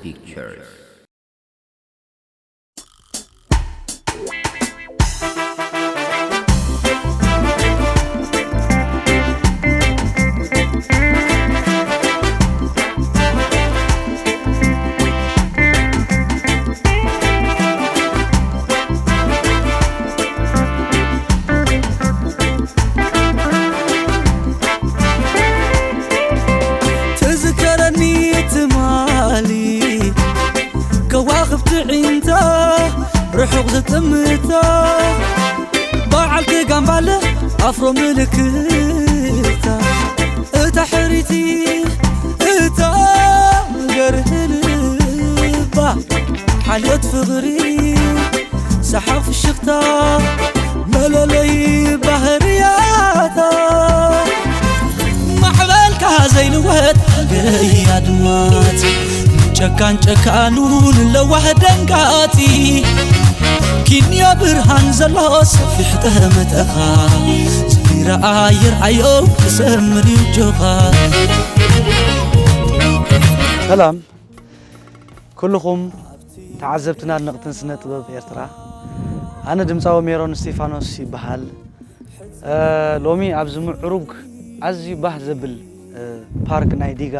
Pictures. ትዝከረኒ ትማሊ ከዋኽብቲ ዒንታ ርሑቕ ዝጥምታ በዓልቲ ጋምባለ ኣፍሮ ምልክታ እታ ሕሪቲ እታ ገርህልባ ሓልዮት ፍቕሪ ሰሓቕ ፍሽኽታ መለለይ ባህርያታ ማዕበልካ ዘይልወጥ ሃገረይ ኣድማት ጨካን ጨካኑ ንለዋህ ደንጋጺ ኪንዮ ብርሃን ዘሎ ሰፊሕ ጠመተኻ ዝረኣይ ይርኣዮ ክሰምር ይጆኻ ሰላም ኩልኹም ተዓዘብትን ኣድነቕትን ስነ ጥበብ ኤርትራ፣ ኣነ ድምፃዊ ሜሮን እስቲፋኖስ ይበሃል። እ፣ ሎሚ ኣብዚ ምዕሩግ ኣዝዩ ባህ ዘብል እ፣ ፓርክ ናይ ዲጋ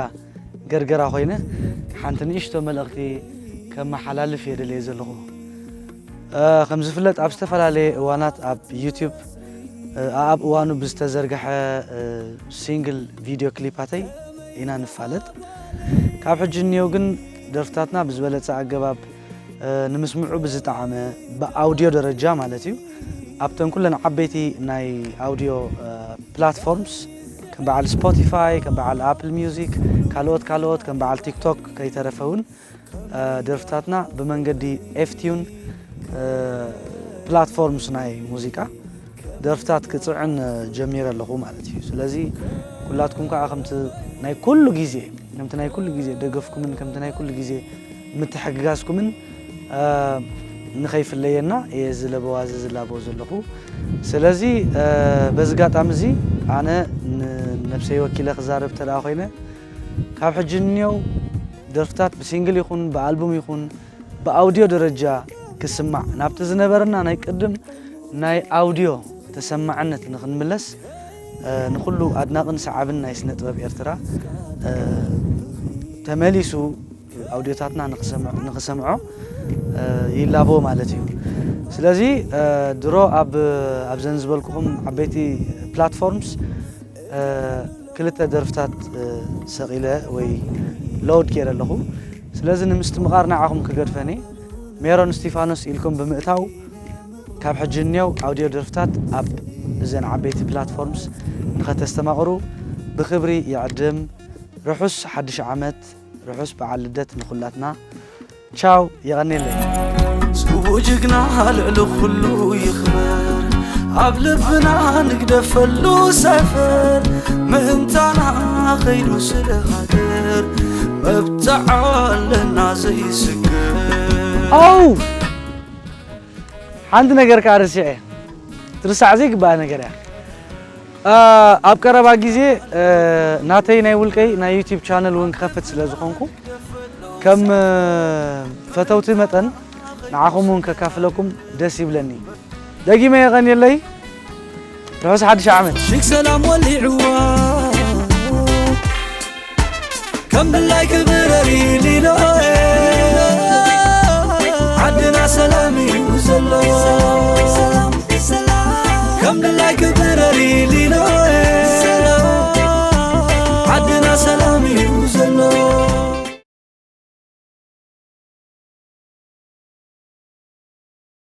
ገርገራ ኮይነ ሓንቲ ንእሽቶ መልእኽቲ ከመሓላልፍ እየ ደልየ ዘለኹ። እ፣ ከም ዝፍለጥ ኣብ ዝተፈላለየ እዋናት ኣብ ዩቲዩብ እ፣ ኣኣብ እዋኑ ብዝተዘርግሐ እ፣ ሲንግል ቪድዮ ክሊፓተይ ኢና ንፋለጥ። ካብ ሕጂ እኒኦ ግን ደርፍታትና ብዝበለፀ ኣገባብ እ፣ ንምስምዑ ብዝጠዓመ ብኣውድዮ ደረጃ ማለት እዩ ኣብተን ኩለን ዓበይቲ ናይ ኣውድዮ እ፣ ፕላትፎርምስ ከም በዓል ስፖቲፋይ ከም በዓል ኣፕል ሚውዚክ ካልኦት ካልኦት ከም በዓል ቲክቶክ ከይተረፈ እውን እ፣ ደርፍታትና ብመንገዲ ኤፍቲዩን እ፣ ፕላትፎርምስ ናይ ሙዚቃ ደርፍታት ክፅዕን እ፣ ጀሚረ ኣለኹ ማለት እዩ። ስለዚ ኩላትኩም ከዓ ከምቲ ናይ ኩሉ ግዜ ከምቲ ናይ ኩሉ ግዜ ደገፍኩምን ከምቲ ናይ ኩሉ ግዜ ምትሕግጋዝኩምን እ፣ ንኸይፍለየና እየ እዚ ለበዋ እዚ ዝላቦ ዘለኹ። ስለዚ እ፣ በዚ ጋጣሚ እዚ ኣነ ንነብሰይ ወኪለ ክዛረብ እንተ ደኣ ኮይነ ካብ ሕጂ ንንየው ደርፍታት ብሲንግል ይኹን ብኣልቡም ይኹን ብኣውድዮ ደረጃ ክስማዕ ናብቲ ዝነበረና ናይ ቅድም ናይ ኣውድዮ ተሰማዕነት ንክንምለስ እ፣ ንኩሉ ኣድናቕን ሰዓብን ናይ ስነ ጥበብ ኤርትራ እ፣ ተመሊሱ ኣውድዮታትና ንክሰምዖ- ንክሰምዖ እ፣ ይላቦ ማለት እዩ። ስለዚ እ፣ ድሮ ኣብ ኣብዘን ዝበልኩኹም ዓበይቲ ፕላትፎርምስ እ፣ ክልተ ደርፍታት እ፣ ሰቒለ ወይ ሎድ ገይረ ኣለኹ። ስለዚ ንምስትምቓር ንዓኹም ክገድፈኒ ሜሮን እስቲፋኖስ ኢልኩም ብምእታው ካብ ሕጂ እኒያው ኣውድዮ ደርፍታት ኣብ እዘን ዓበይቲ ፕላትፎርምስ ንኸተስተማቕሩ ብኽብሪ ይዕድም። ርሑስ ሓድሽ ዓመት፣ ርሑስ በዓል ልደት ንኹላትና። ቻው፣ የቐኔለይ። ስውኡ ጅግና ልዕሊ ኩሉ ይኽበር ኣብ ልብና ንግደፈሉ ሰፈር ምእንታና ኸይዱ ስለ ሃገር መብፅዓ ኣለና ዘይስገር ኣው ሓንቲ ነገር ከዓ ርሲዐ ትርሳዕ ዘይግባኣ ነገር እያ። እ፣ ኣብ ቀረባ ግዜ እ፣ ናተይ ናይ ውልቀይ ናይ ዩቲዩብ ቻነል እውን ክኸፍት ስለ ዝኾንኩ ከም እ፣ ፈተውቲ መጠን ንዓኹም እውን ከካፍለኩም ደስ ይብለኒ። ደጊመ የቐንየለይ። ርሑስ ሓድሽ ዓመት። ሽግ ሰላም ወሊዕዋ